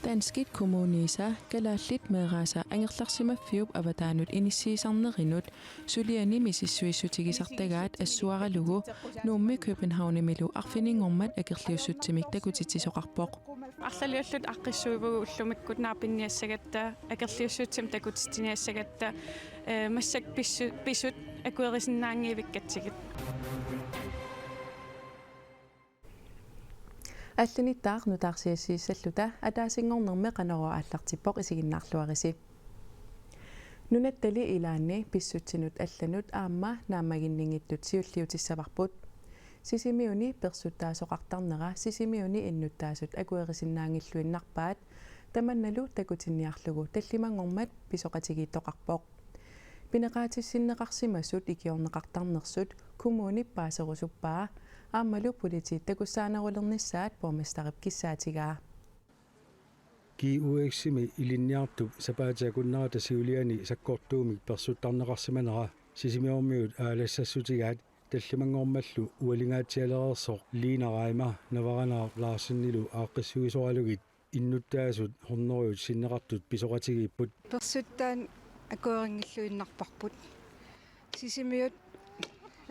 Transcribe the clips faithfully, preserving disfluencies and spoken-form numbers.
Danskit kommuniisa kalaallit meeraasa angerlarsimaffiup avataanut inissiisarnerinut suliani misissuissutigisartagaat assuaralugu Nuummi Københavnimilu arfininngormat akerliussutsimik takutitsisoqarpoq. Arlaliullutik aaqqissuuvugut ullumikkut naapinniassagatta, akerliussutsimik takutitsiniassagatta, eh, massakkut pissu-, pisut akuerisinnaanngivikkatsigit. Allanittaaq nutaarsiassiissalluta ataasinngornermi Qanorooq aallartippoq, isiginnaarluarisi. Nunattali ilaanni pissutsinut allanut aamma naammaginninngitsut siulliutissavarput. Sisimiuni persuttaasoqartarnera Sisimiuni innuttaasut akuerisinnaanngilluinnarpaat, tamannalu takutinniarlugu tallimanngormat pisoqatigiittoqarpoq. Pineqaatissinneqarsimasut ikiorneqartarnersut kommunip paaserusuppaa, aammalu politiit takussaanerulernissaat borgmesterip kissaatigaa. G U X-imi ilinniartup sapaatip akunnerata siuliani sakkortuumik persuttarneqarsimanera Sisimiormiut aalassassutigaat tallimanngormallu ualingaatsialereersoq Lina Reimer Navaranaaq Larsenilu aaqqissuisoralugit innuttaasut hundredet sinneqartut pisoqatigiipput. Persuttaaneq akuerinngilluinnarparput. Sisimiut,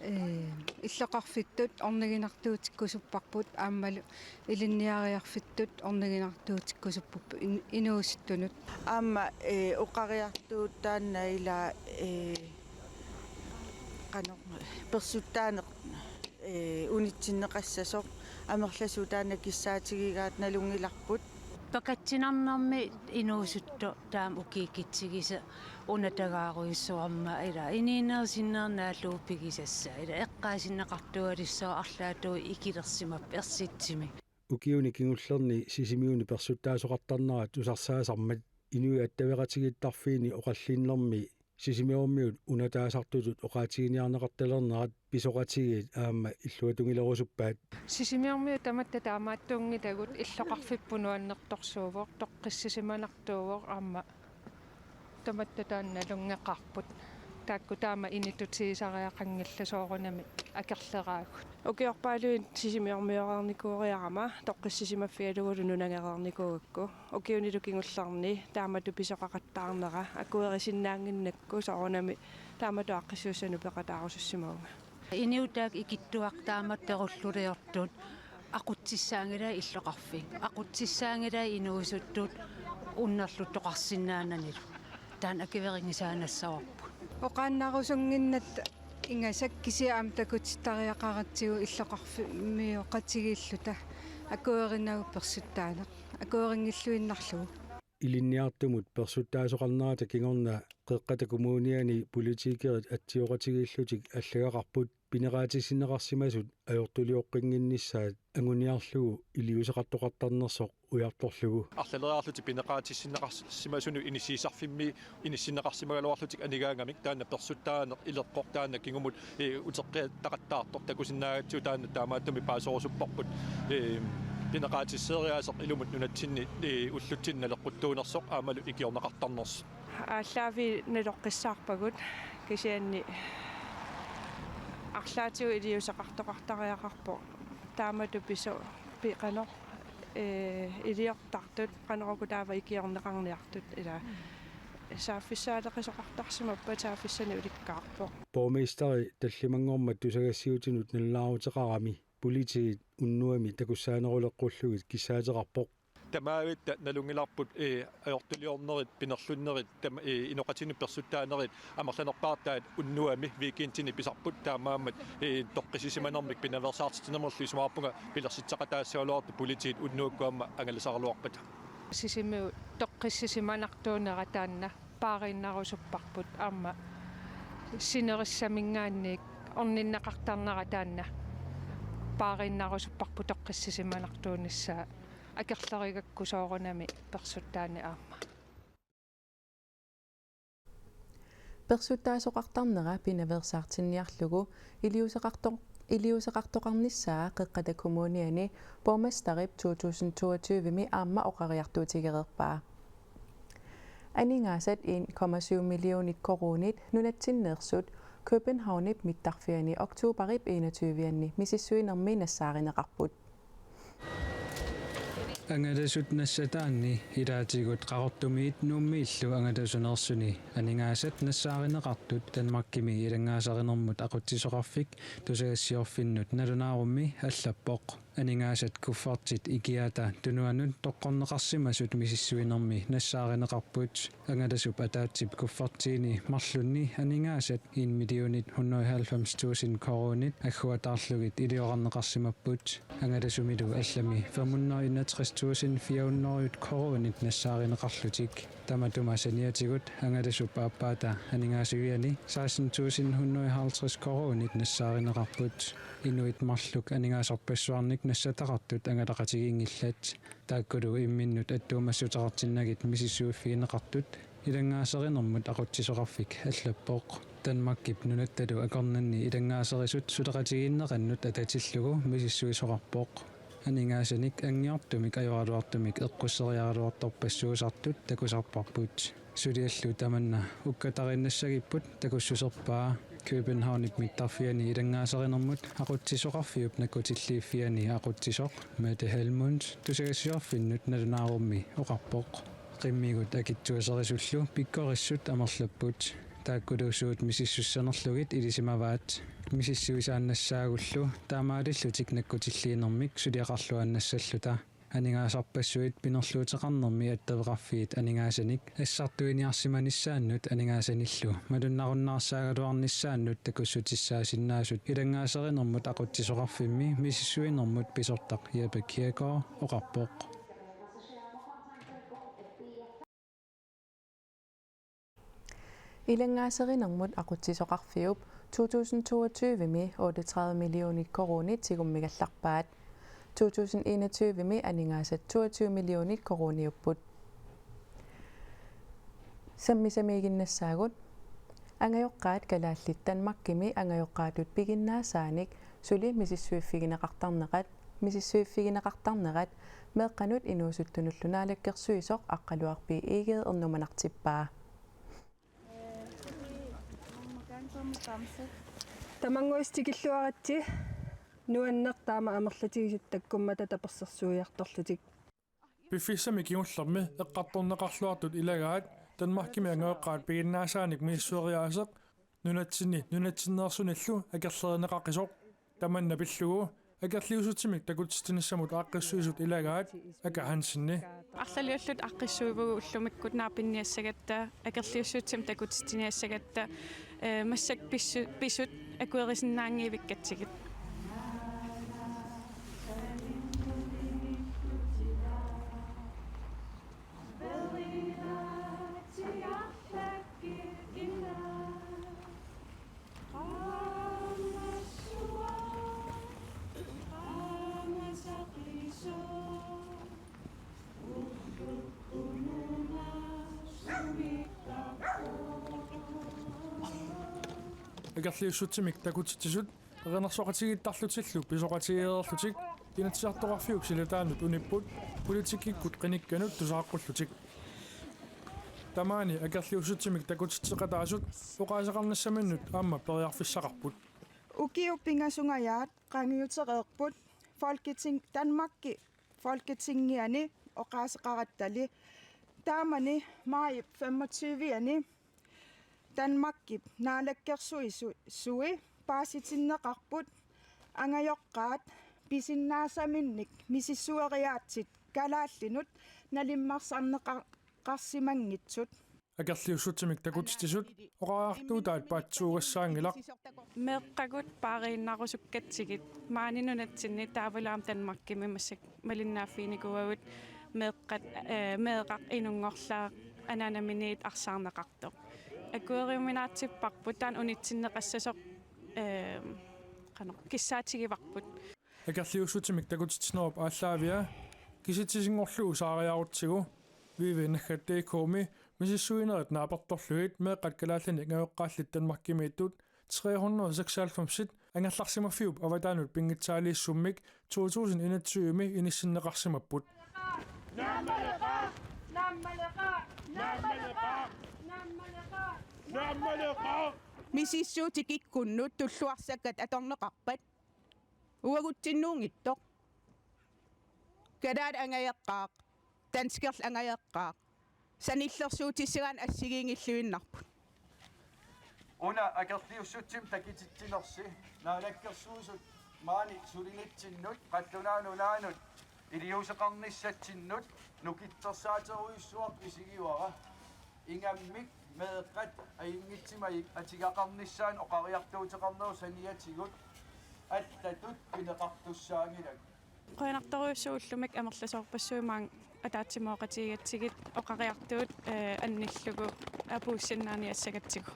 eh, illoqarfittut orniginartuutikkusupparput aammalu ilinniariarfittut orniginartuutikkusupparput in-, inuusuttunut. Aamma, eh, oqariartuut taanna ila, eh, qanoq persuttaaneq, eh, unitsinneqassasoq amerlasuut taanna kissaatigigaat nalunngilarput. Pakatsinarnermi inuusuttut taama ukiukitsigisut unatagaarujussuarmata ila inuunerit sinnerit naallugu pigisassaat ila eqqaasinneqartualissaaq arlaatigut ikilersimapput ersitsimik. Ukiuni kingullerni Sisimiuni persuttaasoqartarnerat tusarsaasarmat inuit attaveqatigiittarfiini oqallinnermi Sisimiormiut unataasartutut oqaatiginiarneqartalernerat pisoqatigiit aamma illuatungilerusuppaat. Sisimiormiut tamatta taamaattuunngilagut, illoqarfipput nuannertorsuuvoq, toqqissisimanartuuvoq aamma tamatta taanna nalunngeqaarput. Taakku taama initutigisariaqanngillat soorunami akerleraagut. Ukiorpaaluit Sisimiormioreernikuuiarama toqqissisimaffigalugulu nunagereernikuugakku. Ukiunilu kingullerni taamatut pisoqaqattaarnera akuerisinnaannginnakku soorunami taamatut aaqqissuussanut peqataarusussimavunga. Inuit taakku ikittuaqqat taamatut perulluliortut aqutsissaanngilai illoqarfik. Aqutsissaanngilai inuusuttut unnerluttoqarsinnaananilu. Taanna akuerinngisaannassavarput. Oqaannarusunnginnatta ingasak kisianni aamma takutittariaqaratsigu illoqarfimmiooqatigiilluta akuerinagu persuttaaneq. Akuerinngilluinnarlugu. Ilinniartumut persuttaasoqarnerata kingorna Qeqqata Kommuniani politikerit atsioqatigiillutik allagaqarput pineqaatissinneqarsimasut ajortulioqqinnginnissaat anguniarlugu iliuuseqartoqartarnersoq ujartorlugu. Arlaleriarlutik pineqaatissinneqarsimasunut inissiisarfimmi inissinneqarsimagaluarlutik anigaangamik taanna persuttaaneq ileqqoq taanna kingumut, eh, uteqqiattaqattaartoq takusinnaagatsigu taanna taamaattumik paaserusupparput, eh, pineqaatisseeriaaseq ilumut nunatsinni, eh, ullutsinni naleqquttuunersoq aammalu ikiorneqartarnersoq. Aallaaviit naloqqissaarpagut kisianni arlaatigut iliuuseqartoqartariaqarpoq taamatut piso-, pi-, qanoq, eh, iliortartut, qanorooq taava ikiorneqarniartut ila. Saaffissaaleqisoqartarsimappat saaffissanik ulikkaarpoq. Borgmesteri tallimanngormat tusagassiuutinut nalunaaruteqarami politiit unnuami takussaaneruleqqullugit kissaateqarpoq. Tamaavitta nalunngilarput, eh, ajortuliornerit, pinerlunnerit, tam-, eh, inoqatinnut persuttaanerit amerlanerpaartaat unnuami weekendini pisarput, taamaammat, eh, toqqissisimanermik pinaveersaartitsinermullu isumaqarpunga pilersitseqataassagaluartut politiit unnuakkut aamma angalasaraluarpata. Sisimiut toqqissisimanartuunera taanna paariinnarusupparput aamma sinerissaminngaanniit orninneqartarnera taanna paariinnarusupparput toqqissisimanartuunissaa akerlerigakku soorunami persuttaaneq aamma. Persuttaasoqartarnera pinaveersaartinniarlugu iliuuseqarto-, iliuuseqartoqarnissaa Qeqqata Kommuniani borgmesterip to tusind toogtyve-mi aamma oqariartuutigereerpaa. Aningaasat en komma syv millionit koruunit nunatsinneersut Københavnip mittarfiani oktobarip enogtyve-anni misissuinermi nassaarineqarput. Angalasut nassataanni ilaatigut Qaqortumiit Nuummiillu angalasuneersuni aningaasat nassaarineqartut Danmarkimi ilanngaasserinermut aqutsisoqarfik tusagassiorfinnut nalunaarummi allappoq. Aningaasat kuffertit ikiaata tunuanut toqqorneqarsimasut misissuinermi nassaarineqarput. Angalasup ataatsip kuffertiini marlunni aningaasat en millionit hundrede og halvfems tusind koruunit agguataarlugit iliorarneqarsimapput. Angalasumilu allami fem hundrede og enogtres tusind fire hundrede koruunit nassaarineqarlutik. Tamatuma saniatigut angalasup aappaata aningaasiviani seksten tusind hundrede og halvtreds koruunit nassaarineqarput. Inuit marluk aningaasarpassuarnik nassataqartut angalaqatigiinngillat. Taakkulu imminnut attuumassuteqartinnagit misissuiffigineqartut ilanngaasserinermut aqutsisoqarfik allappoq. Danmarkip nunattalu akornanni ilanngaasserisut suleqatigiinneqannut atatillugu misissuisoqarpoq. Aningaasanik anngiortumik ajoraluartumik eqqusseriaraluartorpassuusartut takusarparput. Suliallu tamanna ukkatariinnassagipput takussuserpaa. Københavnip mittarfiani ilanngaasserinermut aqutsisoqarfiup nakkutilliiffiani aqutsisoq Mette Hallmund tusagassiorfinnut nalunaarummi oqarpoq. Qimmigut akitsuaserisullu pikkorissut amerlapput. Taakkulu suut misissussanerlugit ilisimavaat. Misissuisaannassaagullu taamaalillutik nakkutilliinermik suliaqarluaannassalluta. Aningaasarpassuit pinerluuteqarnermi attaveqarfiit aningaasanik assartuiniarsimanissaannut aningaasanillu malunnarunnaarsaagaluarnissaannut takussutissaasinnaasut ilanngaasserinermut aqutsisoqarfimmi misissuinermut pisortaq Jeppe Kjærgaard oqarpoq. Ilanngaasserinermut aqutsisoqarfiup to tusind toogtyve-mi otteogtredive millioner koruunit tigummigallarpaat. To tusind enogtyve-mi aningaasat toogtyve millioner koruuniupput. Sammisamiiginnassaagut. Angajoqqaat kalaallit Danmarkimi angajoqqaatut piginnaasaanik suli misissuiffigineqartarnerat, misissuiffigineqartarnerat meeqqanut inuusuttunullu naalakkersuisoq Aqqaluaq B. Egede ernumanartippaa. Tamannguaq tikilluaritsi, nuanneq taama amerlatigisut takkummata tapersersuiartorlutik. Piffissami kingullermi eqqartorneqarluartut ilagaat Danmarkimi angajoqqaat piginnaasaanik misissueriaaseq nunatsinni nunatsinneersunillu akerlerineqaqisoq. Tamanna pillugu akerliussutsimik takutitsinissamut aaqqissuisut ilagaat Aka Hansenip. Arlaliullutik aaqqissuivugut ullumikkut naapinniassagatta, akerliussutsimik takutitsiniassagatta, ee, massakkut pissu-, pisut akuerisinnaanngivikkatsigit. Akerliussutsimik takutitsisut erinarsoqatigiittarlutillu pisoqatigeereerlutik Inatsisartoqarfiup silataanut unipput politikkikkut qinikkanut tusaaqqullutik. Tamaani akerliussutsimik takutitseqataasut oqaaseqarnissaminnut aamma periarfissaqarput. Ukiut pingasungajaat qaangiutereerput Folketing, Danmarki Folketingiani oqaaseqarattali. Taamani maajip femogtyve-ani Danmarkip naalakkersuisui paasitinneqarput angajoqqaat pisinnaasaminnik misissueriaatsit kalaallinut nalimmarsarneqa-, qarsimanngitsut. Akerliussutsimik takutitsisut oqariartuutaat paatsuugassaanngilaq. Meeqqagut paariinnarusukkatsigit maani nunatsinni taavalu aamma Danmarkimi massakkut malinnaaffiginikuuagut meeqqat, ee, meeraq inunngorlaaq anaanaminiit arsaarneqartoq. Akueriuminaatsipparput taanna unitsinneqassasoq, ee, qanoq kissaatigivarput. Akerliussutsimik takutitsinerup aallaavia kisitsisinngorlugu saariarutsigu W W naggat D K-mi misissuinerit naapertorlugit meeqqat kalaallinik angajoqqaallit Danmarkimiittut tre hundrede og seksoghalvfems-it angerlarsimaffiup avataanut pinngitsaaliissummik to tusind enogtyve-mi inissinneqarsimapput. Misissuutit kikkunnut tulluarsakkat atorneqarpat? Uagutsinnuunngitsoq. Kalaaleq angajoqqaaq, danskerlu angajoqqaaq, sanillersuutissagaanni assigiinngilluinnarput. Una akerliussutsimik takutitsinersi Naalakkersuisut maani sulinitsinnut qallunaanut iliuuseqarnissatsinnut nukittorsaaterujussuartut isigivara. Ingammik meeqqat ajunngitsumik atigaqarnissaannut oqariartuuteqarnerup saniatigut allatut pineqartussaanngilagut. Qujanartorujussuullumik amerlasoorpassuit maani ataatsimooqatigigatsigit oqariartuut, eh, annillugu apuussinnaaniassagatsigu.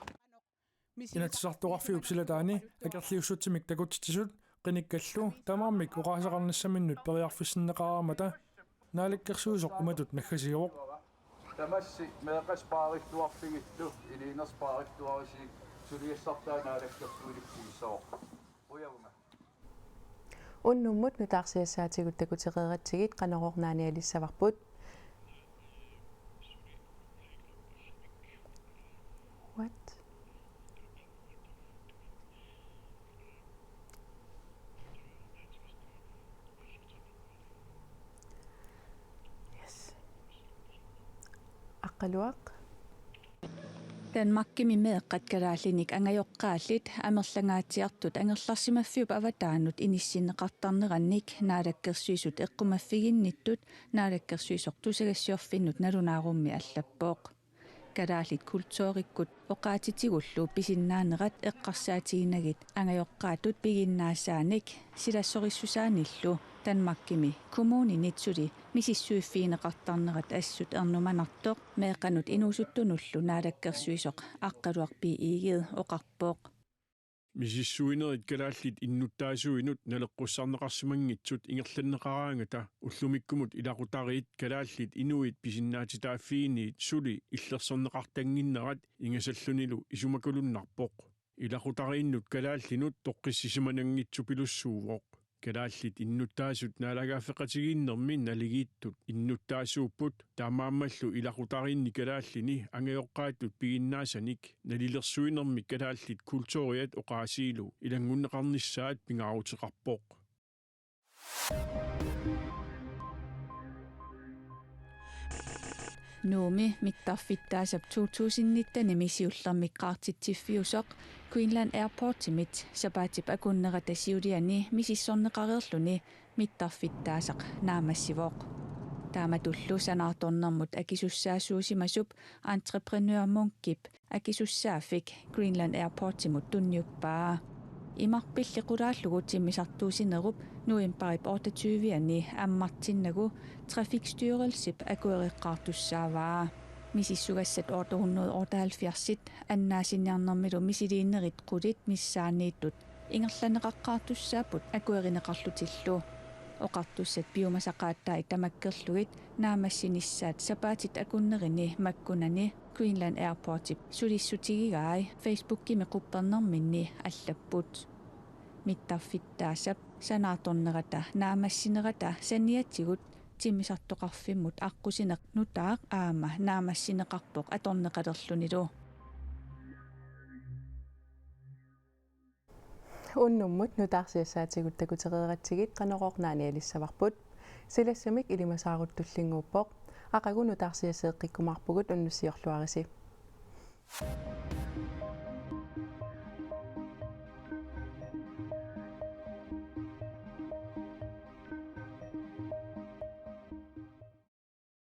Inatsisartoqarfiup silataani akerliussutsimik takutitsisut qinikkallu tamarmik oqaaseqarnissaminnut periarfissinneqareermata Naalakkersuisoq imatut naggasiivoq. Tamassi meeqqat spaarilluarfigillu iliinersi spaarilluarisi suliassartaa Naalakkersuisoq. Qujanaq. Unnummut nutaarsiassaatigut takutereeratsigit Qanorooq naanialissavarput. What? Yes. Aqqaluaq. Danmarkimi meeqqat kalaallinik angajoqqaallit amerlangaatsiartut angerlarsimaffiup avataanut inissinneqartarnerannik Naalakkersuisut eqqumaffiginnittut Naalakkersuisoq tusagassiorfinnut nalunaarummi allappoq. Kalaallit kulturikkut oqaatsitigullu pisinnaanerat eqqarsaatiginagit angajoqqaatut piginnaasaanik silassorissusaanillu Danmarkimi kommuninit suli misissuiffigineqartarnerat assut ernumanartoq meeqqanut inuusuttunullu Naalakkersuisoq Aqqaluaq B. Egede oqarpoq. Misissuinerit kalaallit innuttaasuinut naleqqussarneqarsimanngitsut ingerlanneqaraangata ullumikkumut ilaqutariit kalaallit inuit pisinnaatitaaffiginiit suli illersorneqartannginnerat ingasallunilu isumakulunnarpoq. Ilaqutariinnut kalaallinut toqqissisimananngitsupilussuuvoq. Kalaallit innuttaasut naalagaaffeqatigiinnermi naligiittut innuttaasuupput, taamaammallu ilaqutariinni kalaallini angajoqqaatut piginnaasanik nalilersuinermi kalaallit kulturiat oqaasiilu ilanngunneqarnissaat pingaaruteqarpoq. Nuummi mittarfittaasap to tusind nittenimi siullermik qaartitsiffiusoq Greenland Airportimit sapaatip akunnerata siuliani misissorneqareerluni mittarfittaasaq naammassivoq. Taamatullu sanaartornermut akisussaasuusimasup entreprenør Munkip akisussaaffik Greenland Airportimut tunniuppaa. Imarpilli qulaallugu timmisartuussinerup novembarip otteogtyve-ani ammartinnagu Trafikstyrelsip akuereqqaartussaavaa. Misissugassat otte hundrede otteoghalvfjerds-it annaasiniarnermilu misiliinerit qulit missaanniittut ingerlanneqaqqaartussaapput akuerineqarlutillu. Oqartussat piumasaqaataat tamakkerlugit naammassinissaat sapaatit akunnerini makkunani Greenland Airportip sulissutigigai Facebookimi quppernerminni allapput. Mittarfittaasap sanaartornerata naammassinerata saniatigut timmisartoqarfimmut aqqusineq nutaaq aamma naammassineqarpoq atorneqalerlunilu. Unnummut nutaarsiassaatigut takutereeratsigit Qanorooq naanialissavarput. Silassumik ilimasaarut tullinnguuppoq. Aqagu nutaarsiasseeqqikkumaarpugut, unnussiorluarisi.